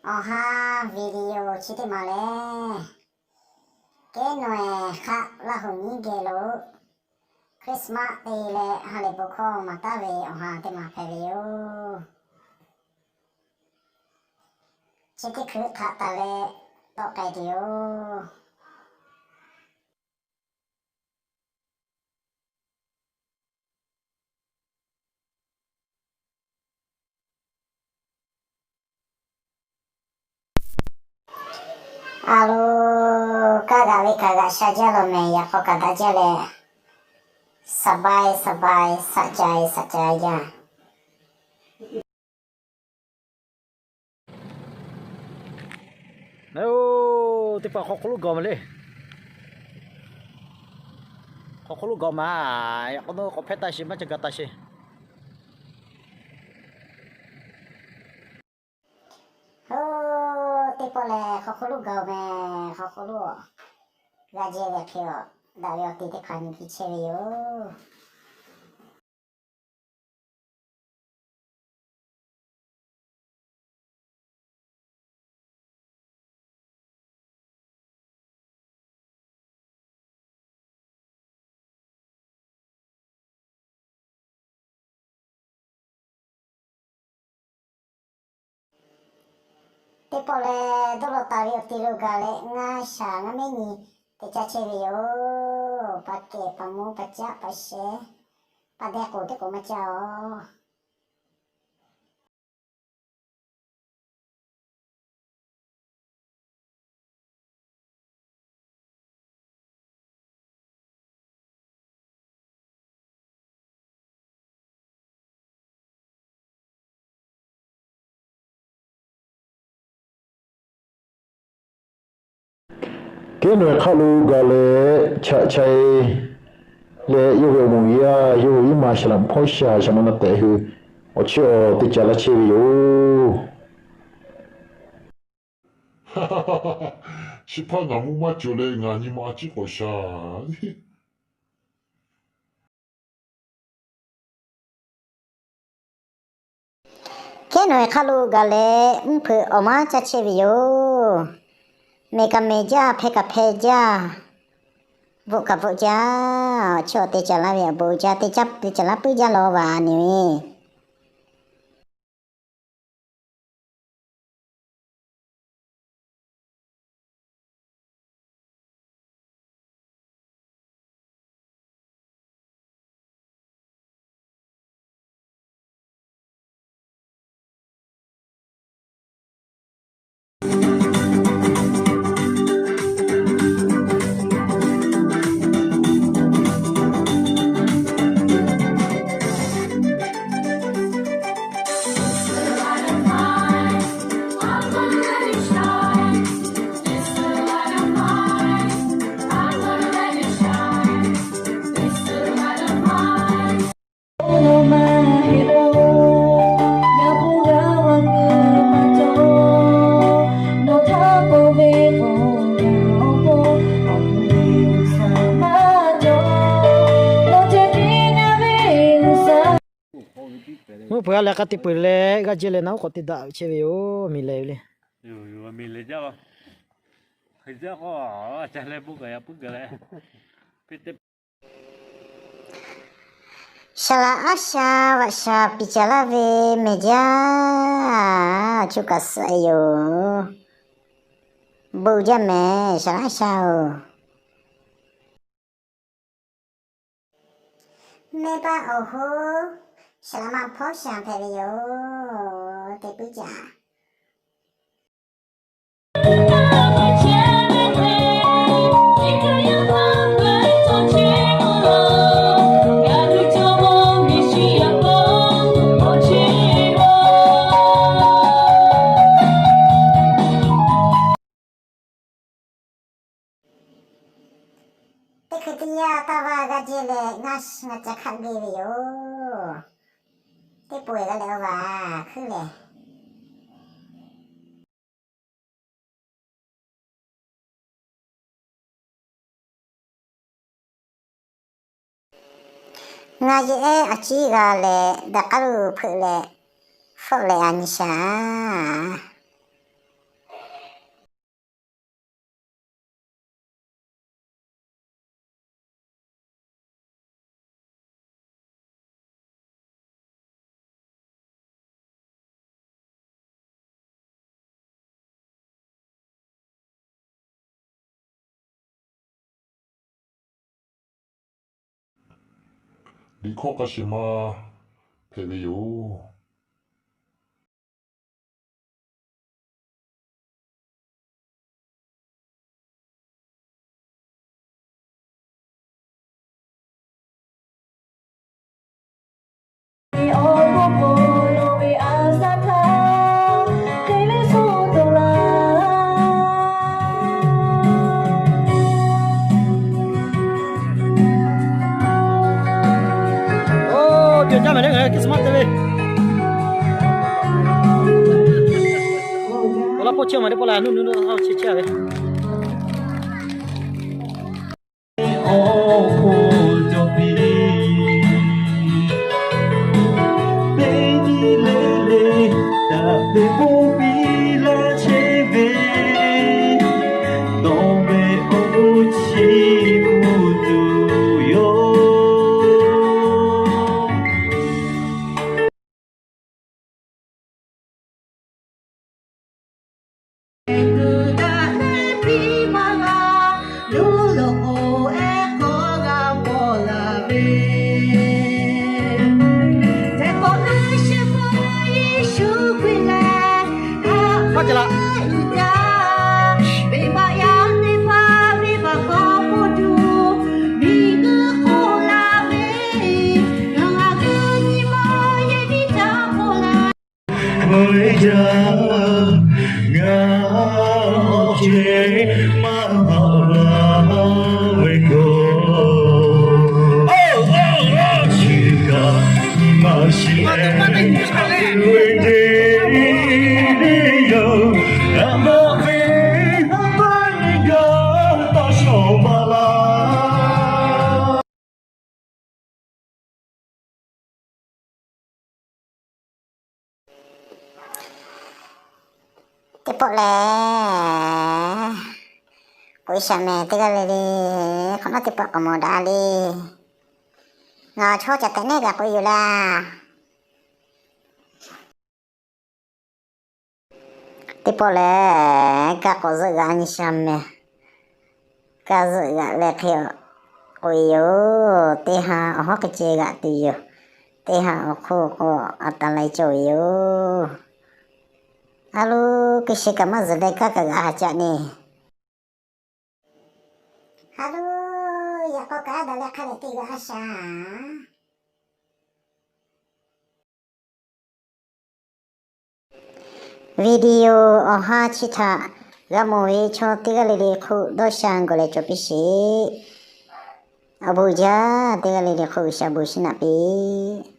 Awˬ ha video chi teˇ maˬ lehˬ, Kehˉ nawˬ-ehˬ hk'aˆ Laˇ huˍ nyiˉ geh lo Christmas te leh ha lehˬ bon hkawˇ maˍ taˍ ve awˬ ha teˇ maˬ hpehꞈ ve yoˬ. Chi teˇ hkui htaꞈ taˍ leh tawˆ k'ai tuˬ yoˬ. A lo, kaˇ g'aꞈ ve kaꞈ g'aꞈ sha jaˇ law mehˍ, yaꞈ k'aw kaꞈ daꞈ jaˇ leh, สบาย สบาย สะใจ สะใจ jaˇ. Oˇ, teˇ hpaˍ hk'aw hk'oˆ lo gaˬ maˬ le. Hk'aw hk'oˆ lo gaˬ maˬ, yaꞈ k'aw nawˬ k'awꞈ hpehˇ taˇ sheˍ, maˇ ca gaˬ taˇ sheˍ. Oˇ, teˇ pawˆ lehˬ hk'aw hk'oˆ lo gaˬ-oˬ mehˍ, hk'aw hk'oˆ lo g'a jehˇ ve hk'e-aˬ, daꞈ ve awˬ te teˇ hpaˍ nyi piˇ chehˇ ve yoˬ. Teˇ pawˆ lehˬ, dawˇ law taˍ ve awˬ te lo gaˬ leh, ngaˇ shaˍ ngaˇ mehˉ nyi te caˇ chehˇ ve yoˬ. Pa kehˬ, pa mvuhˇ, pa caˆ, pa shehˍ, pa dehˇ k'oˍ teˇ k'oˍ maˇ caˇ-oˬ. Kehˉ nawˬ-ehˬ hk'aˆ lo gaˬ leh, chaꞈ cha-e leh, yawˇ ve awˬ moˍ yaˇ, yawˇ ve iˉ ma shaˍ laꞈ hpawˇ shaˍ shaˍ ma na tehꞈ hui awˬ chehˇ awˬ te caˍ laˇ chehˇ ve yoˬ. Chi hpaˇ ngaˬ mvuhˇ maˇ cawˬ leh ngaˬ nyi ma a ciˉ k'awꞈ shaˍ. Kehˉ nawˬ-ehˬ hk'aˆ lo gaˬ leh, mvuhˇ hpeuꞈ awˬ maˇ caˇ chehˇ ve yoˬ. Mehˬ kaꞈ mehˬ jaˇ, hpehˇ kaꞈ hpehˇ jaˇ, bvuhꞈ kaꞈ bvuhꞈ jaˇ, awˬ chehˇ awˬ te caˍ laˇ ve awˬ bon jaˇ, te caˇ te caˍ laˇ puiˉ jaˇ law vaˬ ni ve. Mvuhˇ hpeuꞈ a leh k'a te peuˬ leh g'aˇ jehˇ leh naˆ hoˉ k'awꞈ te daꞈ chehˇ ve yoˬ. Miˬ lehˬ ve le. Shaˍ laꞈ aˉ sha vaꞈ sha piˍ caˍ laˇ ve mehˬ jaˇ, cuˇ kaꞈ suhˍ yoˬ. Bon jaˇ mehˬ shaˍ laꞈ aˉ sha-oˬ. Mehˆ baˆ awˬ hoˉ shaˍ laꞈ ma hpawˇ sha hpehꞈ ve yoˬ. Te puiˉ jaˇ. Teˇ hkui teˇ yanˇ taˇ vaˇ g'aˇ jehˇ leh ngaˇ ngaˇ ca hkaˆ g'eˇ ve yoˬ. Teˇ pawˆ g'a leh awˬ vaˬ hkuiˉ lehˬ, ngaˇ yehˬ ehˉ a ciˉ g'a leh daꞈ k'aˉ lo hpeuꞈ leh, hpfuhˆ leh a nyi shaˍ. Liꞈ hkawˇ hk'a shuˍ ma hpehꞈ ve yoˬ. Oˇ, pio jaˇ ma le ngaˬ hui Christmas te ve. Awˬ laˇ pawˆ chehˇ ma teˇ pawˆ la, nuˇ nuˇ nuˇ a chehˇ chehˇ ve. Awˬ hk'oˆ cawˬ piˇ, teˇ nyi le le daꞈ ve k'oˆ piˇ laˇ chehˇ ve, nawˬ ve awˬ hk'oˆ chi mvuhˇ tuˬ yoˬ. Ngaˬ awˬ ceuˬ maˇ maꞈ la ve k'o, chi kaꞈ maˇ shiˍ leh, a te ve teˇ nyi yoˬ. A maˇ ve a maˇ nyi gaˇ taˇ shawˍ maˍ laˇ. Teˇ pawˆ lehˬ, k'oꞈ e shaˍ mehˍ teˇ g'aˇ le le, hk'awꞈ nawˉ teˇ pawˆ k'awꞈ mawˬ daꞈ le. Ngaˬ chaw ca tehꞈ nehˉ g'a k'oꞈ e yoˬ laˇ. Teˇ pawˆ lehˬ, kaˇ k'awꞈ zuhˆ g'aꞈ nyi shaˍ mehˍ. Kaˇ zuhˆ g'aꞈ leh hk'e k'oꞈ e yoˬ. Teˇ ha awˬ hawˉ hk'e ceh g'aꞈ tuˬ yoˬ. Teˇ ha awˬ hk'oˆ k'o, a taˍ lai cawˬ ve yoˬ. A lo, hkui sheh kaꞈ maˇ zuhˬ leh kaˇ kaꞈ g'aꞈ ha caꞈ neˇ. Ha lo, yaꞈ k'aw kaꞈ daꞈ leh hk'a lehˬ te g'aꞈ ha shaˍ. Video awˬ ha chi htaꞈ g'a mawˬ ve chaw teˇ g'aˇ le le hk'oˆ dawˇ sha gawˬ leh cawˬ piˇ sheˍ. Awˬ bon jaˇ, teˇ g'aˇ le le hk'oˆ G'uiˬsha bon shiˍ naꞈ piˇ.